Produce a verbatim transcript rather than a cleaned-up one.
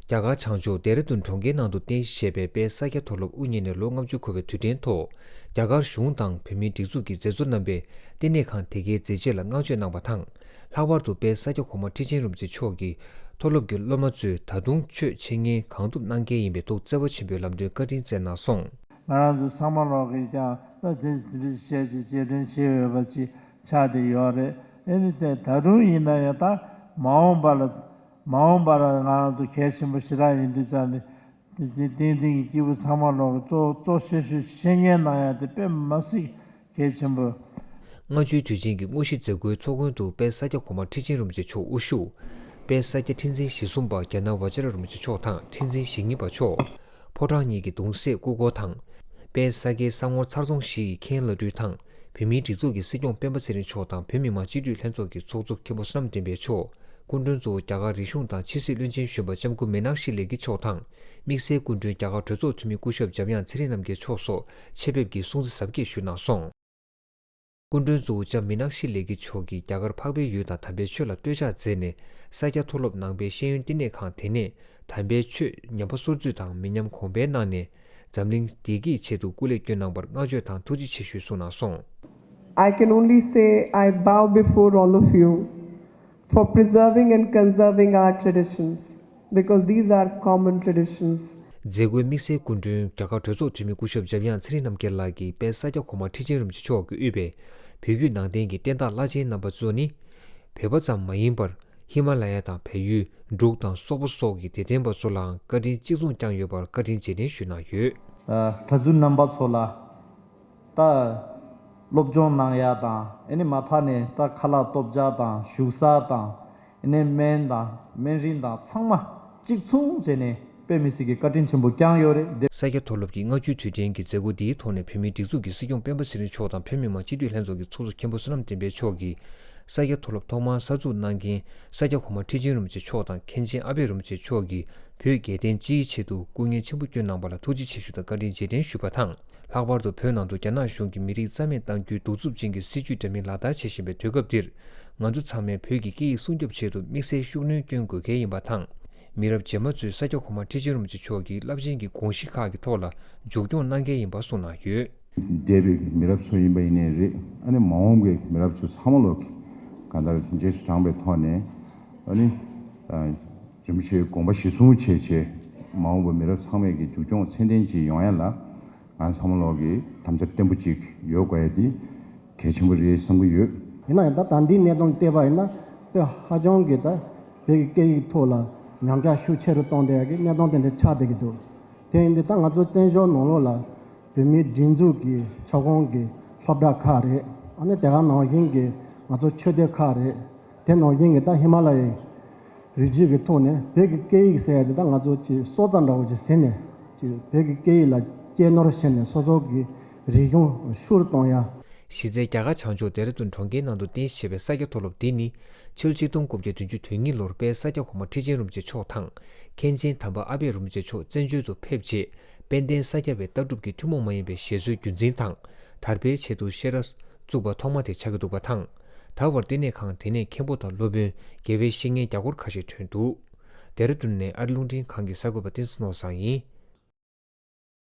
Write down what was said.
རྒྱ་གར་བྱང་ཕྱོགས་ལྡེ་ར་ལྡུན་གྲོང་ཁྱེར་ནང་དུ་རྟེན་གཞི་བྱས་པའི་དཔལ་ས་སྐྱ་མཐོ་སློབ་དབུ་བརྙེས་ནས་ལོ་ལྔ་བཅུ་འཁོར་བའི་དུས་དྲན་ཐོག་རྒྱ་གར་གཞུང་དང་བོད་མིའི་སྒྲིག་འཛུགས་ཀྱི་མཛད་གཙོ་རྣམ་པས་བསྟི་གནས་ཁང་དེ་གའི་མཛད་རྗེས་ལ་བསྔགས་བརྗོད་གནང་བ་དང་། ལྷག་པར་དུ་དཔལ་ས་སྐྱ་གོང་མ་ཁྲི་ཆེན་རིན་པོ་ཆེ་མཆོག་གིས་མཐོ་སློབ་ཀྱི་སློབ་མ་ཚོས་ད་དུང་ཆོས་འཆད་ཉན་གང་ཐུབ་གནང་གལ་ཡིན་པའི་ཐུགས་བརྩེ་བ་ཆེན་པོས་ལམ་སྟོན་བཀའ་དྲིན་སྩལ་གནང་སོང་། ང་རང་ཚོ་ཚང་མ་ལོག་གིས་ཀྱང་ད་དེ་འདྲ་བྱས་ཀྱི་རྗེས་དྲན་བྱེད་འོས་པ་ཅིག་ཆགས་བསྡད་ཡོད་རེད། ཨེ་ནི་དེ་ད་དུང་ཡིན་ན་ཡང་ད་མ་འོངས་པ་ལ་མ་འོངས་པར་ང་རང་ཚོ་གལ་ཆེན་པོ་ཞེ་དྲག་ཡིན་དུས་ཙང་ནས་དེ་བསྟན་འཛིན་གྱི་སྐྱེས་བུ་ཚང་མ་ལོག་གིས་གཙོ་གཙོ་ཆེ་ཤོས་འཆད་ཉན་གནང་ཡ་དེ་དཔེ་མ་སྲིད་གལ་ཆེན་པོ། ལྔ་བཅུའི་དུས་ཆེན་གྱི་དངོས་གཞི་མཛད་སྒོའི་ཚོགས་མགོན་དུ་དཔལ་ས་སྐྱ་གོང་མ་ཁྲི་ཆེན་རིན་པོ་ཆེ་མཆོག་དབུ་བཞུགས། དཔལ་ས་སྐྱ་ཁྲི་འཛིན་ཞེ་གསུམ་པ་རྒྱ་ནག་ཝ་ཅ་ར་རིན་པོ་ཆེ་མཆོག་དང་ཁྲི་འཛིན་ཞེ་གཉིས་པ་མཆོག་ཕོ་བྲང་གཉིས་ཀྱི་གདུང་སྲས་སྐུ་འཁོར་དང་། དཔལ་ས་སྐྱའི་ས་ངོར་ཚར་རྫོང་བཞི་ཡི་མཁན་བླ་སྤྲུལ་དང་། བོད་མིའི་སྒྲིག་འཛུགས་ཀྱི་སྲིད་སྐྱོང་སྤེན་པ་ཚེ་རིང་མཆོག་དང་བོད་མི་མང་སྤྱི་འཐུས་ལྷན་ཚོགས་ཀྱི་ཚོགས་གཙོ་མཁན་པོ་བསོད་ནམས་བསྟན་འཕེལ་མཆོག་སྐུ་མགྲོན་གཙོ་བོ་རྒྱ་གར་རིག་གཞུང་དང་ཕྱི་སྲིད་བློན་ཆེན་གཞོན་པ་ལྕམ་སྐུ་མི་ནག་ཤི་ལེགས་སྐྱིད་མཆོག་དང་། དམིགས་བསལ་སྐུ་མགྲོན་རྒྱ་གར་གྲོས་ཚོགས་འཐུས་མི་སྐུ་ཞབས་འཇམ་དབྱངས་ཚེ་རིང་རྣམ་རྒྱལ་མཆོག་སོགས་ཆེད་ཕེབས་ཀྱིས་སྲུང་བརྩི་གཟབ་རྒྱས་ཞུས་གནང་སོང་། སྐུ་མགྲོན་གཙོ་བོ་ལྕམ་མི་ནག་ཤི་ལེགས་སྐྱིད་མཆོག་གིས་རྒྱ་གར་འཕགས་པའི་ཡུལ་དང་དམ་པའི་ཆོས་ལ་བསྟོད་ཕྱག་མཛད་ནས་ས་སྐྱ་མཐོ་སློབ་ནང་པའི་ཤེས་ཡོན་བསྟི་གནས་ཁང་དེ་ནས་དམ་པའི་ཆོས་ཉམས་པ་སོར་ཆུད་དང་མི་ཉམས་གོང་འཕེལ་གནང་ནས་འཛམ་གླིང་བདེ་སྐྱིད་ཆེད་དུ་སྐུ་ལས་བསྐྱོན་གནང་བར་བསྔགས་བརྗོད་དང་ཐུགས་རྗེ་ཆེ་ཞུས་གསུངས་གནང་སོང་། I can only say I bow before all of you for preserving and conserving our traditions, because these are common traditions. མཛད་སྒོའི་དམིགས་བསལ་སྐུ་མགྲོན་རྒྱ་གར་གྲོས་ཚོགས་འཐུས་མི་སྐུ་ཞབས་འཇམ་དབྱངས་ཚེ་རིང་རྣམ་རྒྱལ་ལགས་ཀྱིས་དཔལ་ས་སྐྱ་གོང་མ་ཁྲི་ཆེན་རིན་པོ་ཆེ་མཆོག་གིས་དབུས་པའི་བོད་བརྒྱུད་ནང་བསྟན་གྱི་བསྟན་བདག་བླ་ཆེན་རྣམ་པ་ཚོ་ནི། བོད་པ་ཙམ་མ་ཡིན་པར་ཧི་མ་ལ་ཡ་དང་བལ་ཡུལ་འབྲུག་དང་སོག་པོ་སོགས་ཀྱི་དད་ལྡན་པ་ཚོ་ལའང་བཀའ་དྲིན་གཅིག་མཚུངས་བསྐྱངས་ཡོད་པར་བཀའ་དྲིན་རྗེས་དྲན་ཞུས་གནང་ཡོད། ཨ། གྲྭ་བཙུན་རྣམ་པ་ཚོ་ལ་ད་སློབ་སྦྱོང་གནང་ཡ་དང་ཨེ་ནི་མ་མཐའ་ནས་ད་ཁ་ལག་སྟོབས་རྒྱག་དང་བཞུགས་ས་དང་། ཨེ་ནས་སྨན་དང་སྨན་རིན་དང་ཚང་མ་གཅིག་མཚུངས་བྱས་ནས་དཔེ་མི་སྲིད་ཀྱི་བཀའ་དྲིན་ཆེན་པོ་བསྐྱངས་ཡོད་རེད། ས་སྐྱ་མཐོ་སློབ་ཀྱི་ལྔ་བཅུའི་དུས་དྲན་གྱི་མཛད་སྒོ་འདིའི་ཐོག་ནས་བོད་མིའི་སྒྲིག་འཛུགས་ཀྱི་སྲིད་སྐྱོང་སྤེན་པ་ཚེ་རིང་མཆོག་དང་བོད་མི་མང་སྤྱི་འཐུས་ལྷན་ཚོགས་ཀྱི་ཚོགས་གཙོ་མཁན་པོ་བསོད་ནམས་བསྟན་འཕེལ་མཆོག་གིས་ས་སྐྱ་མཐོ་སློབ་ཐོག་མར་གསར་འཛུགས་གནང་མཁན་ས་སྐྱ་གོང་མ་ཁྲི་ཆེན་རིན་པོ་ཆེ་མཆོག་དང་མཁན་ཆེན་ཨ་པད་རིན་པོ་ཆེ་མཆོག་གིས་བོད་རྒྱལ་བསྟན་སྤྱིའི་ཆེད་དུ་སྐུ་ངལ་ཆེན་པོ་བསྐྱོན་གནང་བ་ལ་ཐུགས་རྗེ་ཆེ་ཞུ་དང་བཀའ་དྲིན་རྗེས་དྲན་ཞུས་པ་དང་། ལྷག་པར་དུ་བོད་ནང་དུ་རྒྱ་ནག་གཞུང་གིས་མི་རིགས་རྩ་མེད་གཏང་རྒྱུའི་གདུག་རྩུབ་ཅན་གྱི་སྲིད་བྱུས་འདྲ་མིན་ལག་བསྟར་བྱེད་བཞིན་པའི་དུས་སྐབས་འདིར། ང་ཚོ་ཚང་མས་བོད་ཀྱི་སྐད་ཡིག་སྲུང་སྐྱོབ་ཆེད་དུ་དམིགས་བསལ་ཤུགས་སྣོན་བསྐྱོན་དགོས་གལ་ཡིན་པ་དང་། མི་རབས་རྗེས་མ་ཚོས་ས་སྐྱ་གོང་མ་ཁྲི་ཆེན་རིན་པོ་ཆེ་མཆོག་གི་རླབས་ཆེན་གྱི་དགོངས་གཞི་ཁག་གི་ཐོག་ལ་མཇུག་སྐྱོང་གནང་གལ་ཡིན་པ་གསུངས་གནང་ཡོད། འདས་པའི་མི་རབས་ཚོ་ཡིན་པ་ཡིན་ནའི་རེད། ཨ་ནི་མ་འོངས་པའི་མི་རབས་ཚོ་ཚང་མ་ལོག་གང་ལྟར་རྗེས་སུ་འབྲངས་པའི་ཐོག་ནས་ཨ་ནི་རིན་པོ་ཆེའི་དགོངས་པ་གཞིར་བཟུང་བྱས་བྱས་མ་འོངས་པའི་མི་རབས་ཚང་མས་ཀྱི་མཇུག་སྐྱོང་ཚད་ལྡན་ཅིག་ཡོང་ཡ་ལ། ང་ཚང་མ་ལོག་གི་དམ་བཅའ་བརྟན་པོ་ཅིག་ཡོད་དགོས་ཡ་དེ་གལ་ཆེན་པོ་རེད་བསམ་གྱི་ཡོད། ཡིན་ན་ཡང་ད་ད་ལྟའི་གནས་སྟངས་བལྟས་པ་ཡིན་ན་དཔེ་ཧ་ཅང་གི་ད་བོད་ཀྱི་སྐད་ཡིག་ཐོག་ལ་ཉམས་ཆག་ཤུགས་ཆེ་རུ་གཏོང་བསྡད་ཡ་གི་གནས་སྟངས་དེ་འདྲ་ཆགས་བསྡད་ཀྱི་འདུག་དེ་ཡིན་དུས་ད་ང་ཚོ་བཙན་བྱོལ་ནང་ལོགས་ལ་བོད་མིའི་སྒྲིག་འཛུགས་ཀྱི་ཁྱབ་ཁོངས་ཀྱི་སློབ་གྲྭ་ཁག་རེད། ཨ་ནི་དེ་ག་ནང་བཞིན་གྱི་ང་ཚོ་ཆོས་སྡེ་ཁག་རེད། དེ་ནང་བཞིན་གྱི་ད་ཧི་མ་ལ་ཡའི་རི་རྒྱུད་ཀྱི་ཐོག་ནས་བོད་ཀྱི་སྐད་ཡིག་ཟེར་ཡ་དེ་ད་ང་ཚོ་ཅིག་སྲོག་རྩ་འདྲ་བོ་ཅིག་ཟིན་ནས་ཅིག་བོད་ཀྱི་སྐད་ཡིག་ལ་གཅེས་ནོར་བྱས་ནས་སོ་སོ་གི་རིག་གཞུང་ཤུགས་གཏོང་ཡ། གཞི་རྩའི་རྒྱ་གར་བྱང་ཕྱོགས་ལྡེ་ར་ལྡུན་གྲོང་ཁྱེར་ནང་དུ་རྟེན་གཞི་བྱས་པའི་ས་སྐྱ་མཐོ་སློབ་འདི་ནི་ཕྱི་ལོ་ཆིག་སྟོང་དགུ་བརྒྱ་བདུན་ཅུ་དོན་གཉིས་ལོར་དཔལ་ས་སྐྱ་གོང་མ་ཁྲི་ཆེན་རིན་པོ་ཆེ་མཆོག་དང་མཁན་ཆེན་དམ་པ་ཨ་པད་རིན་པོ་ཆེ་མཆོག་བཙན་བྱོལ་དུ་ཕེབས་རྗེས་དཔལ་ལྡན་ས་སྐྱ་པའི་ལྟ་གྲུབ་ཀྱི་ཐུན་མོང་མ་ཡིན་པའི་བཞེད་སྲོལ་རྒྱུན་འཛིན་དང་དར་སྤེལ་ཆེད་དུ་བཤད་གྲྭ་བཙུགས་པ་ཐོག་མ་དེ་ཆགས་ཀྱི་འདུག་པ་དང་། ད་བར་བསྟི་གནས་ཁང་དེ་ནས་མཁན་པོ་དང་སློབ་དཔོན་དགེ་བའི་བཤེས་གཉེན་རྒྱ་སྐོར་ཁ་ཤས་ཐོན་འདུག་ལྡེ་ར་ལྡུན་ནས་ཨ་རི་རླུང་འཕྲིན་ཁང་གི་གསར་འགོད་པ་བསྟན་འཛིན་ནོར་བཟང་ཡིན།